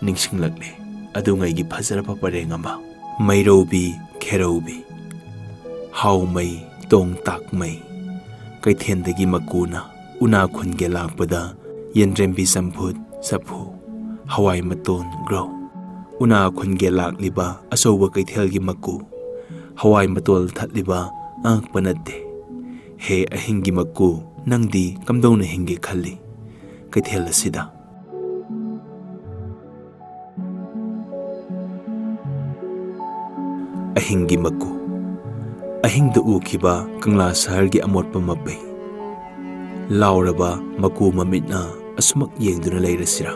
ꯅꯤꯡꯁꯤꯡꯂꯛꯂꯦ ꯑꯗꯨꯉꯩꯒꯤ ꯐꯖꯔꯕ ꯄꯔꯦꯡ ꯑꯃ꯫ ꯃꯩꯔꯧꯕꯤ, ꯈꯦꯔꯧꯕꯤ, ꯍꯥꯎꯃꯩ, ꯇꯣꯡ ꯇꯥꯛꯃꯩ, ꯀꯩꯊꯦꯜꯗꯒꯤ ꯃꯀꯨꯅ ꯎꯅꯥ ꯈꯨꯟꯒꯦ ꯂꯥꯛꯄꯗ ꯌꯦꯟꯗ꯭ꯔꯦꯝꯕꯤ ꯆꯝꯐꯨꯠ, ꯆꯐꯨ, ꯍꯋꯥꯏ ꯃꯇꯣꯟ, ꯒ꯭ꯔꯧ꯫ ꯎꯅꯥ ꯈꯨꯟꯒꯦ ꯂꯥꯛꯂꯤꯕ ꯑꯆꯧꯕ ꯀꯩꯊꯦꯜꯒꯤ ꯃꯀꯨ, ꯍꯋꯥꯏ ꯃꯇꯣꯜ ꯊꯠꯂꯤꯕ ꯑꯉꯛꯄ ꯅꯠꯇꯦ꯫ ꯍꯦ ꯑꯍꯤꯡꯒꯤ ꯃꯀꯨ, ꯅꯪꯗꯤ ꯀꯝꯗꯧꯅ ꯍꯤꯡꯒꯦ ꯈꯜꯂꯤ ꯀꯩꯊꯦꯜ ꯑꯁꯤꯗ? ꯑꯍꯤꯡꯒꯤ ꯃꯀꯨ꯫ ꯑꯍꯤꯡꯗ ꯎꯈꯤꯕ ꯀꯪꯂꯥ ꯁꯍꯔꯒꯤ ꯑꯃꯣꯠꯄ ꯃꯄꯩ꯫ ꯂꯥꯎꯔꯕ ꯃꯀꯨ ꯃꯃꯤꯠꯅ ꯑꯁꯨꯃꯛ ꯌꯦꯡꯗꯨꯅ ꯂꯩꯔꯁꯤꯔꯥ?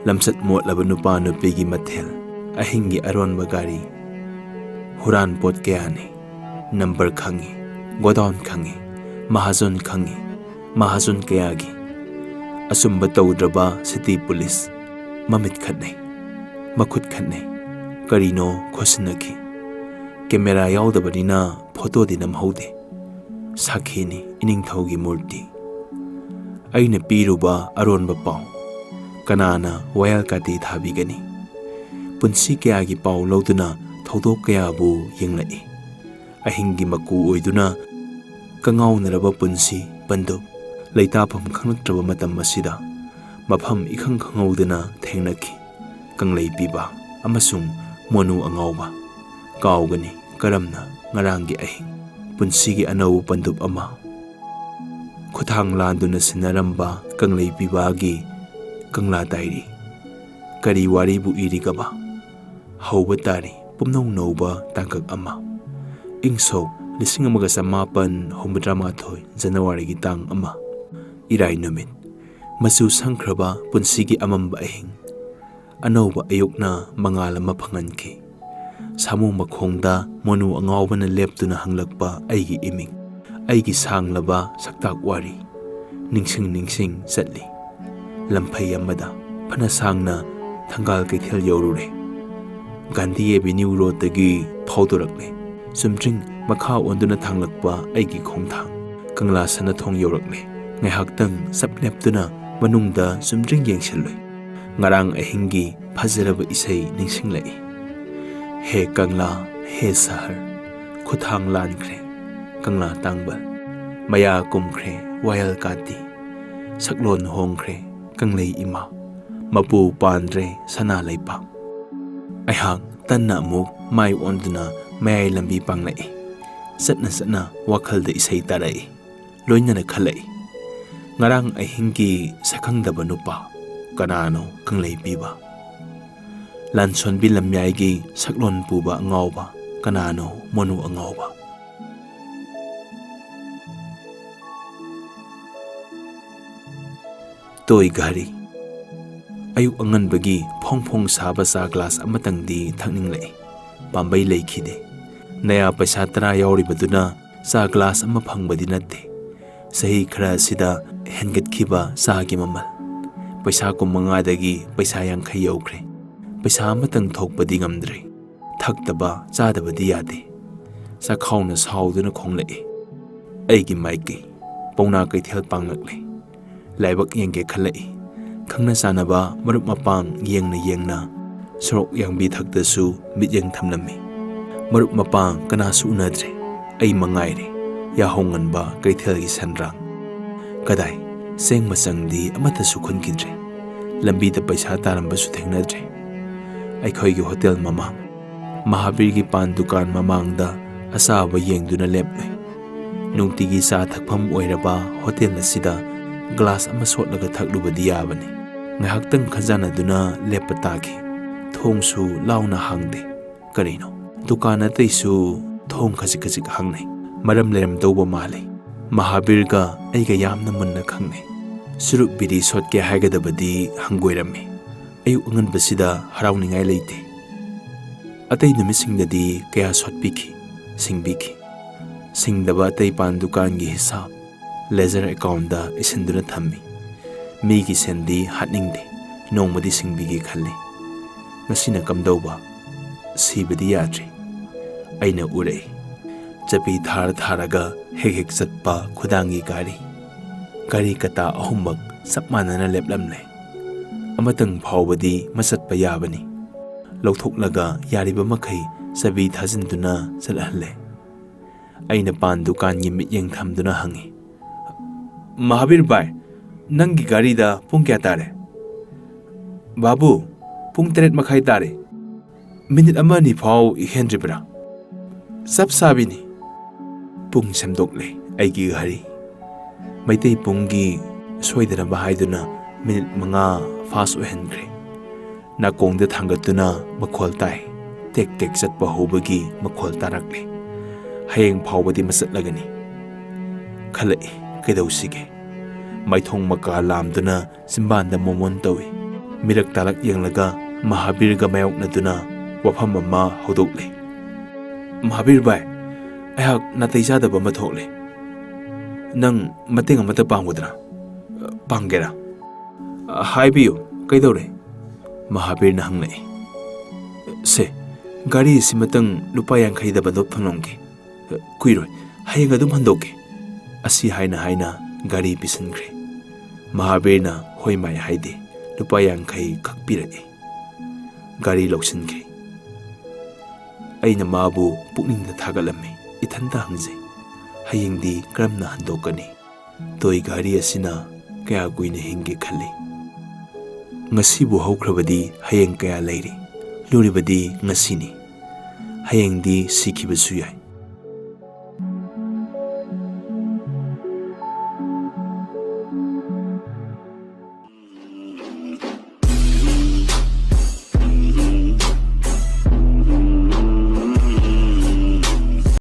ꯂꯝꯆꯠ ꯃꯣꯠꯂꯕ ꯅꯨꯄꯥ ꯅꯨꯄꯤꯒꯤ ꯃꯊꯦꯜ, ꯑꯍꯤꯡꯒꯤ ꯑꯔꯣꯟꯕ ꯒꯥꯔꯤ꯫ ꯍꯨꯔꯥꯟ ꯄꯣꯠ ꯀꯌꯥꯅꯤ꯫ ꯅꯝꯕꯔ ꯈꯪꯉꯤ, ꯒꯣꯗꯥꯎꯟ ꯈꯪꯉꯤ, ꯃꯍꯥꯖꯣꯟ ꯈꯪꯉꯤ, ꯃꯍꯥꯖꯣꯟ ꯀꯌꯥꯒꯤ꯫ ꯑꯆꯨꯝꯕ ꯇꯧꯗ꯭ꯔꯕ ꯁꯤꯇꯤ ꯄꯨꯂꯤꯁ꯫ ꯃꯃꯤꯠ ꯈꯠꯅꯩ, ꯃꯈꯨꯠ ꯈꯠꯅꯩ꯫ ꯀꯔꯤꯅꯣ ꯈꯣꯠꯁꯤꯟꯅꯈꯤ꯫ ꯀꯦꯃꯦꯔꯥ ꯌꯥꯎꯗꯕꯅꯤꯅ ꯐꯣꯇꯣꯗꯤ ꯅꯝꯍꯧꯗꯦ꯫ ꯁꯥꯈꯤꯅꯤ ꯏꯅꯤꯡꯊꯧꯒꯤ ꯃꯨꯔꯇꯤ꯫ ꯑꯩꯅ ꯄꯤꯔꯨꯕ ꯑꯔꯣꯟꯕ ꯄꯥꯎ ꯀꯅꯥꯅ ꯋꯥꯌꯦꯜ ꯀꯥꯇꯤ ꯊꯥꯕꯤꯒꯅꯤ? ꯄꯨꯟꯁꯤ ꯀꯌꯥꯒꯤ ꯄꯥꯎ ꯂꯧꯗꯨꯅ ꯊꯧꯗꯣꯛ ꯀꯌꯥꯕꯨ ꯌꯦꯡꯂꯛꯏ꯫ ꯑꯍꯤꯡꯒꯤ ꯃꯀꯨ ꯑꯣꯏꯗꯨꯅ ꯀꯉꯥꯎꯅꯔꯕ ꯄꯨꯟꯁꯤ ꯄꯟꯗꯨꯞ ꯂꯩꯇꯥꯐꯝ ꯈꯪꯂꯛꯇ꯭ꯔꯕ ꯃꯇꯝ ꯑꯁꯤꯗ ꯃꯐꯝ ꯏꯈꯪ ꯈꯪꯍꯧꯗꯅ ꯊꯦꯡꯅꯈꯤ꯫ ꯀꯪꯂꯩ ꯄꯤꯕ ꯑꯃꯁꯨꯡ ꯃꯣꯅꯨ ꯑꯉꯥꯎꯕ꯫ ꯀꯥꯎꯒꯅꯤ ꯀꯔꯝꯅ ꯉꯔꯥꯡꯒꯤ ꯑꯍꯤꯡ? ꯄꯨꯟꯁꯤꯒꯤ ꯑꯅꯧꯕ ꯄꯟꯗꯨꯞ ꯑꯃ꯫ ꯈꯨꯊꯥꯡ ꯂꯥꯟꯗꯨꯅ ꯁꯤꯟꯅꯔꯝꯕ ꯀꯪꯂꯩ ꯄꯤꯕꯥꯒꯤ ꯀꯪꯂꯥ ꯗꯥꯏꯔꯤ꯫ ꯀꯔꯤ ꯋꯥꯔꯤꯕꯨ ꯏꯔꯤꯒꯕ? ꯍꯧꯕ ꯇꯥꯔꯤ ꯄꯨꯝꯅꯧ ꯅꯧꯕ ꯇꯥꯡꯀꯛ ꯑꯃ꯫ ꯏꯪ ꯁꯣꯛ ꯂꯤꯁꯤꯡ ꯑꯃꯒ ꯆꯃꯥꯄꯟ ꯍꯨꯝꯐꯨꯇꯔꯥ ꯃꯥꯊꯣꯏ, ꯖꯅꯋꯥꯔꯤꯒꯤ ꯇꯥꯡ ꯑꯃ, ꯏꯔꯥꯏ ꯅꯨꯃꯤꯠ꯫ ꯃꯆꯨ ꯁꯪꯈ꯭ꯔꯕ ꯄꯨꯟꯁꯤꯒꯤ ꯑꯃꯝꯕ ꯑꯍꯤꯡ꯫ ꯑꯅꯧꯕ ꯑꯌꯨꯛꯅ ꯃꯉꯥꯜ ꯑꯃ ꯐꯪꯍꯟꯈꯤ꯫ ꯁꯥꯃꯨ ꯃꯈꯣꯡꯗ ꯃꯣꯅꯨ ꯑꯉꯥꯎꯕꯅ ꯂꯦꯞꯇꯨꯅ ꯍꯪꯂꯛꯄ ꯑꯩꯒꯤ ꯏꯃꯤꯡ, ꯑꯩꯒꯤ ꯁꯥꯡꯂꯕ ꯁꯛꯇꯥꯛ ꯋꯥꯔꯤ꯫ ꯅꯤꯡꯁꯤꯡ ꯅꯤꯡꯁꯤꯡ ꯆꯠꯂꯤ꯫ ꯂꯝꯐꯩ ꯑꯃꯗ ꯐꯅ ꯁꯥꯡꯅ ꯊꯪꯒꯥꯜ ꯀꯩꯊꯦꯜ ꯌꯧꯔꯨꯔꯦ꯫ ꯒꯥꯟꯙꯤ ꯑꯦꯚꯦꯅ꯭ꯌꯨ ꯔꯣꯗꯇꯒꯤ ꯐꯥꯎꯗꯣꯔꯛꯂꯦ꯫ ꯆꯨꯝꯗ꯭ꯔꯤꯡ ꯃꯈꯥ ꯑꯣꯟꯗꯨꯅ ꯊꯥꯡꯂꯛꯄ ꯑꯩꯒꯤ ꯈꯣꯡꯊꯥꯡ꯫ ꯀꯪꯂꯥ ꯁꯅꯥꯊꯣꯡ ꯌꯧꯔꯛꯂꯦ꯫ ꯉꯥꯏꯍꯥꯛꯇꯪ ꯆꯞ ꯂꯦꯞꯇꯨꯅ ꯃꯅꯨꯡꯗ ꯆꯨꯝꯗ꯭ꯔꯤꯡ ꯌꯦꯡꯁꯤꯜꯂꯨꯏ꯫ ꯉꯔꯥꯡ ꯑꯍꯤꯡꯒꯤ ꯐꯖꯔꯕ ꯏꯁꯩ ꯅꯤꯡꯁꯤꯡꯂꯛꯏ꯫ ꯍꯦ ꯀꯪꯂꯥ, ꯍꯦ ꯁꯍꯔ, ꯈꯨꯊꯥꯡ ꯂꯥꯟꯈ꯭ꯔꯦ ꯀꯪꯂꯥ ꯇꯥꯡꯕ꯫ ꯃꯌꯥ ꯀꯨꯝꯈ꯭ꯔꯦ ꯋꯥꯌꯦꯜ ꯀꯥꯇꯤ꯫ ꯁꯛꯂꯣꯟ ꯍꯣꯡꯈ꯭ꯔꯦ ꯀꯪꯂꯩ ꯏꯃꯥ꯫ ꯃꯄꯨ ꯄꯥꯟꯗ꯭ꯔꯦ ꯁꯅꯥ ꯂꯩꯄꯥꯛ꯫ ꯑꯩꯍꯥꯛ ꯇꯟꯅ ꯑꯃꯨꯛ ꯃꯥꯏ ꯑꯣꯟꯗꯨꯅ ꯃꯌꯥꯏ ꯂꯝꯕꯤ ꯄꯥꯡꯂꯛꯏ꯫ ꯆꯠꯅ ꯆꯠꯅ ꯋꯥꯈꯜꯗ ꯏꯁꯩ ꯇꯥꯔꯛꯏ꯫ ꯂꯣꯏꯅꯅ ꯈꯜꯂꯛꯏ꯫ ꯉꯔꯥꯡ ꯑꯍꯤꯡꯒꯤ ꯁꯛꯈꯪꯗꯕ ꯅꯨꯄꯥ ꯀꯅꯥꯅꯣ ꯀꯪꯂꯩ ꯄꯤꯕ? ꯂꯥꯟꯁꯣꯟꯕꯤ ꯂꯝꯌꯥꯏꯒꯤ ꯁꯛꯂꯣꯟ ꯄꯨꯕ ꯑꯉꯥꯎꯕ ꯀꯅꯥꯅꯣ ꯃꯣꯅꯨ ꯑꯉꯥꯎꯕ? ꯇꯣꯏ ꯘꯔꯤ꯫ ꯑꯌꯨꯛ ꯑꯉꯟꯕꯒꯤ ꯐꯣꯡ ꯐꯣꯡ ꯁꯥꯕ ꯆꯥ ꯒ꯭ꯂꯥꯁ ꯑꯃꯇꯪꯗꯤ ꯊꯛꯅꯤꯡꯂꯛꯏ꯫ ꯄꯥꯝꯕꯩ ꯂꯩꯈꯤꯗꯦ꯫ ꯅꯌꯥ ꯄꯩꯁꯥ ꯇꯔꯥ ꯌꯥꯎꯔꯤꯕꯗꯨꯅ ꯆꯥ ꯒ꯭ꯂꯥꯁ ꯑꯃ ꯐꯪꯕꯗꯤ ꯅꯠꯇꯦ꯫ ꯆꯍꯤ ꯈꯔ ꯑꯁꯤꯗ ꯍꯦꯟꯒꯠꯈꯤꯕ ꯆꯥꯒꯤ ꯃꯃꯜ, ꯄꯩꯁꯥ ꯀꯨꯟꯃꯉꯥꯗꯒꯤ ꯄꯩꯁꯥ ꯌꯥꯡꯈꯩ ꯌꯧꯈ꯭ꯔꯦ꯫ ꯄꯩꯁꯥ ꯑꯃꯇꯪ ꯊꯣꯛꯄꯗꯤ ꯉꯝꯗ꯭ꯔꯦ꯫ ꯊꯛꯇꯕ ꯆꯥꯗꯕꯗꯤ ꯌꯥꯗꯦ꯫ ꯆꯥꯛꯈꯥꯎꯅ ꯁꯥꯎꯗꯨꯅ ꯈꯣꯡꯂꯛꯏ꯫ ꯑꯩꯒꯤ ꯃꯥꯏꯀꯩ ꯄꯥꯎꯅꯥ ꯀꯩꯊꯦꯜ ꯄꯥꯡꯂꯛꯂꯦ꯫ ꯂꯥꯏꯕꯛ ꯌꯦꯡꯒꯦ ꯈꯜꯂꯛꯏ꯫ ꯈꯪꯅ ꯆꯥꯟꯅꯕ ꯃꯔꯨꯞ ꯃꯄꯥꯡ ꯌꯦꯡꯅ ꯌꯦꯡꯅ ꯁꯣꯔꯣꯛ ꯌꯥꯡꯕꯤ ꯊꯛꯇꯁꯨ ꯃꯤꯠꯌꯦꯡ ꯊꯝꯂꯝꯃꯤ꯫ ꯃꯔꯨꯞ ꯃꯄꯥꯡ ꯀꯅꯥꯁꯨ ꯎꯅꯗ꯭ꯔꯦ꯫ ꯑꯩ ꯃꯉꯥꯏꯔꯦ ꯌꯥꯍꯧ ꯉꯟꯕ ꯀꯩꯊꯦꯜꯒꯤ ꯁꯟꯗ꯭ꯔꯥꯡ꯫ ꯀꯗꯥꯏ, ꯆꯦꯡ ꯃꯆꯪꯗꯤ ꯑꯃꯠꯇꯁꯨ ꯈꯨꯟꯈꯤꯗ꯭ꯔꯦ꯫ ꯂꯝꯕꯤꯗ ꯄꯩꯁꯥ ꯇꯥꯔꯝꯕꯁꯨ ꯊꯦꯡꯅꯗ꯭ꯔꯦ꯫ ꯑꯩꯈꯣꯏꯒꯤ ꯍꯣꯇꯦꯜ ꯃꯃꯥꯡ, ꯃꯍꯥꯕꯤꯔꯒꯤ ꯄꯥꯟ ꯗꯨꯀꯥꯟ ꯃꯃꯥꯡꯗ ꯑꯆꯥꯕ ꯌꯦꯡꯗꯨꯅ ꯂꯦꯞꯂꯦ꯫ ꯅꯨꯡꯇꯤꯒꯤ ꯆꯥ ꯊꯛꯐꯝ ꯑꯣꯏꯔꯕ ꯍꯣꯇꯦꯜ ꯑꯁꯤꯗ ꯒ꯭ꯂꯥꯁ ꯑꯃ ꯁꯣꯠꯂꯒ ꯊꯛꯂꯨꯕꯗꯤ ꯌꯥꯕꯅꯤ꯫ ꯉꯥꯏꯍꯥꯛꯇꯪ ꯈꯟꯖꯥꯟꯅꯗꯨꯅ ꯂꯦꯞꯄ ꯇꯥꯈꯤ꯫ ꯊꯣꯡꯁꯨ ꯂꯥꯎꯅ ꯍꯥꯡꯗꯦ꯫ ꯀꯔꯤꯅꯣ? ꯗꯨꯀꯥꯟ ꯑꯇꯩꯁꯨ ꯊꯣꯡ ꯈꯖꯤꯛ ꯈꯖꯤꯛ ꯍꯥꯡꯅꯩ꯫ ꯃꯔꯝ ꯂꯩꯔꯝꯗꯧꯕ ꯃꯥꯜꯂꯤ꯫ ꯃꯍꯥꯕꯤꯔꯒ ꯑꯩꯒ ꯌꯥꯝꯅ ꯃꯨꯟꯅ ꯈꯪꯅꯩ꯫ ꯆꯨꯔꯨꯞ ꯕꯤꯔꯤ ꯁꯣꯠꯀꯦ ꯍꯥꯏꯒꯗꯕꯗꯤ ꯍꯪꯒꯣꯏꯔꯝꯃꯤ꯫ ꯑꯌꯨꯛ ꯑꯉꯟꯕꯁꯤꯗ ꯍꯔꯥꯎꯅꯤꯡꯉꯥꯏ ꯂꯩꯇꯦ꯫ ꯑꯇꯩ ꯅꯨꯃꯤꯠꯁꯤꯡꯗꯗꯤ ꯀꯌꯥ ꯁꯣꯠꯄꯤꯈꯤ, ꯁꯤꯡꯕꯤꯈꯤ꯫ ꯁꯤꯡꯗꯕ ꯑꯇꯩ ꯄꯥꯟ ꯗꯨꯀꯥꯟꯒꯤ ꯍꯤꯁꯥꯕ, ꯂꯦꯖꯔ ꯑꯦꯀꯥꯎꯟꯗ ꯏꯁꯤꯟꯗꯨꯅ ꯊꯝꯃꯤ꯫ ꯃꯤꯒꯤ ꯁꯦꯟꯗꯤ ꯍꯥꯠꯅꯤꯡꯗꯦ, ꯅꯣꯡꯃꯗꯤ ꯁꯤꯡꯕꯤꯒꯦ ꯈꯜꯂꯤ꯫ ꯉꯁꯤꯅ ꯀꯝꯗꯧꯕ? ꯁꯤꯕꯗꯤ ꯌꯥꯗ꯭ꯔꯤ꯫ ꯑꯩꯅ ꯎꯔꯛꯏ꯫ ꯆꯠꯄꯤ ꯊꯥꯔ ꯊꯥꯔꯒ ꯍꯦꯛ ꯍꯦꯛ ꯆꯠꯄ ꯈꯨꯗꯥꯡꯒꯤ ꯘꯔꯤ꯫ ꯘꯔꯤ ꯀꯇꯥ ꯑꯍꯨꯝꯃꯛ ꯆꯞ ꯃꯥꯟꯅꯅ ꯂꯦꯞꯂꯝꯂꯦ꯫ ꯑꯃꯇꯪ ꯐꯥꯎꯕꯗꯤ ꯃꯆꯠꯄ ꯌꯥꯕꯅꯤ꯫ ꯂꯧꯊꯣꯛꯂꯒ ꯌꯥꯔꯤꯕ ꯃꯈꯩ ꯆꯥꯕꯤ ꯊꯥꯖꯤꯟꯗꯨꯅ ꯆꯠꯍꯜꯂꯦ꯫ ꯑꯩꯅ ꯄꯥꯟ ꯗꯨꯀꯥꯟꯒꯤ ꯃꯤꯠꯌꯦꯡ ꯊꯝꯗꯨꯅ ꯍꯪꯉꯤ, "ꯃꯍꯥꯕꯤꯔ ꯚꯥꯏ, ꯅꯪꯒꯤ ꯒꯥꯔꯤꯗ ꯄꯨꯡ ꯀꯌꯥ ꯇꯥꯔꯦ?" "ꯕꯥꯕꯨ, ꯄꯨꯡ ꯇꯔꯦꯠ ꯃꯈꯥꯏ ꯇꯥꯔꯦ꯫ ꯃꯤꯅꯤꯠ ꯑꯃ ꯑꯅꯤ ꯐꯥꯎ ꯍꯦꯟꯗ꯭ꯔꯤꯕ꯭ꯔꯥ?" "ꯆꯞ ꯆꯥꯕꯤꯅꯤ꯫" ꯄꯨꯡ ꯁꯦꯝꯗꯣꯛꯂꯦ ꯑꯩꯒꯤ ꯘꯔꯤ꯫ ꯃꯩꯇꯩ ꯄꯨꯡꯒꯤ ꯁꯣꯏꯗꯅꯕ ꯍꯥꯏꯗꯨꯅ ꯃꯤꯅꯤꯠ ꯃꯉꯥ ꯐꯥꯁ ꯑꯣꯏꯍꯟꯈ꯭ꯔꯦ꯫ ꯅꯥꯀꯣꯡꯗ ꯊꯥꯡꯒꯠꯇꯨꯅ ꯃꯈꯣꯜ ꯇꯥꯏ꯫ ꯇꯦꯛ ꯇꯦꯛ ꯆꯠꯄ ꯍꯧꯕꯒꯤ ꯃꯈꯣꯜ ꯇꯥꯔꯛꯂꯦ꯫ "ꯍꯌꯦꯡ ꯐꯥꯎꯕꯗꯤ ꯃꯆꯠꯂꯒꯅꯤ" ꯈꯜꯂꯛꯏ꯫ ꯀꯩꯗꯧꯁꯤꯒꯦ? ꯃꯥꯏꯊꯣꯡ ꯃꯀꯥ ꯂꯥꯝꯗꯨꯅ ꯆꯤꯝꯕꯥꯟꯗ ꯃꯣꯃꯣꯟ ꯇꯧꯏ꯫ ꯃꯤꯔꯛ ꯇꯥꯂꯛ ꯌꯦꯡꯂꯒ ꯃꯍꯥꯕꯤꯔꯒ ꯃꯥꯌꯣꯛꯅꯗꯨꯅ ꯋꯥꯐꯝ ꯑꯃ ꯍꯧꯗꯣꯛꯂꯦ꯫ "ꯃꯍꯥꯕꯤꯔ ꯚꯥꯏ, ꯑꯩꯍꯥꯛ ꯅꯥꯇꯩ ꯆꯥꯗꯕ ꯑꯃ ꯊꯣꯛꯂꯦ꯫ ꯅꯪ ꯃꯇꯦꯡ ꯑꯃꯇ ꯄꯥꯡꯒꯗ꯭ꯔꯥ? ꯄꯥꯡꯒꯦꯔꯥ?" "ꯍꯥꯏꯕꯤꯌꯨ, ꯀꯩꯗꯧꯔꯦ?" ꯃꯍꯥꯕꯤꯔꯅ ꯍꯪꯂꯛꯏ꯫ "ꯁꯦ, ꯒꯥꯔꯤ ꯑꯁꯤꯃꯇꯪ ꯂꯨꯄꯥ ꯌꯥꯡꯈꯩꯗ ꯕꯟꯗꯣꯞ ꯊꯝꯂꯝꯒꯦ꯫ ꯀꯨꯏꯔꯣꯏ, ꯍꯌꯦꯡ ꯑꯗꯨꯝ ꯍꯟꯗꯣꯛꯀꯦ꯫" ꯑꯁꯤ ꯍꯥꯏꯅ ꯍꯥꯏꯅ ꯒꯥꯔꯤ ꯄꯤꯁꯤꯟꯈ꯭ꯔꯦ꯫ ꯃꯍꯥꯕꯤꯔꯅ ꯍꯣꯏ ꯃꯥꯏ ꯍꯥꯏꯗꯦ, ꯂꯨꯄꯥ ꯌꯥꯡꯈꯩ ꯈꯛ ꯄꯤꯔꯛꯏ꯫ ꯒꯥꯔꯤ ꯂꯧꯁꯤꯟꯈ꯭ꯔꯦ꯫ ꯑꯩꯅ ꯃꯥꯕꯨ ꯄꯨꯛꯅꯤꯡꯗ ꯊꯥꯒꯠꯂꯝꯃꯤ꯫ ꯏꯊꯟꯇ ꯍꯪꯖꯩ, "ꯍꯌꯦꯡꯗꯤ ꯀꯔꯝꯅ ꯍꯟꯗꯣꯛꯀꯅꯤ? ꯇꯣꯏ ꯘꯥꯔꯤ ꯑꯁꯤꯅ ꯀꯌꯥ ꯀꯨꯏꯅ ꯍꯤꯡꯒꯦ ꯈꯜꯂꯤ?" ꯉꯁꯤꯕꯨ ꯍꯧꯈ꯭ꯔꯕꯗꯤ ꯍꯌꯦꯡ ꯀꯌꯥ ꯂꯩꯔꯤ? ꯂꯨꯔꯤꯕꯗꯤ ꯉꯁꯤꯅꯤ꯫ ꯍꯌꯦꯡꯗꯤ ꯁꯤꯈꯤꯕꯁꯨ ꯌꯥꯏ꯫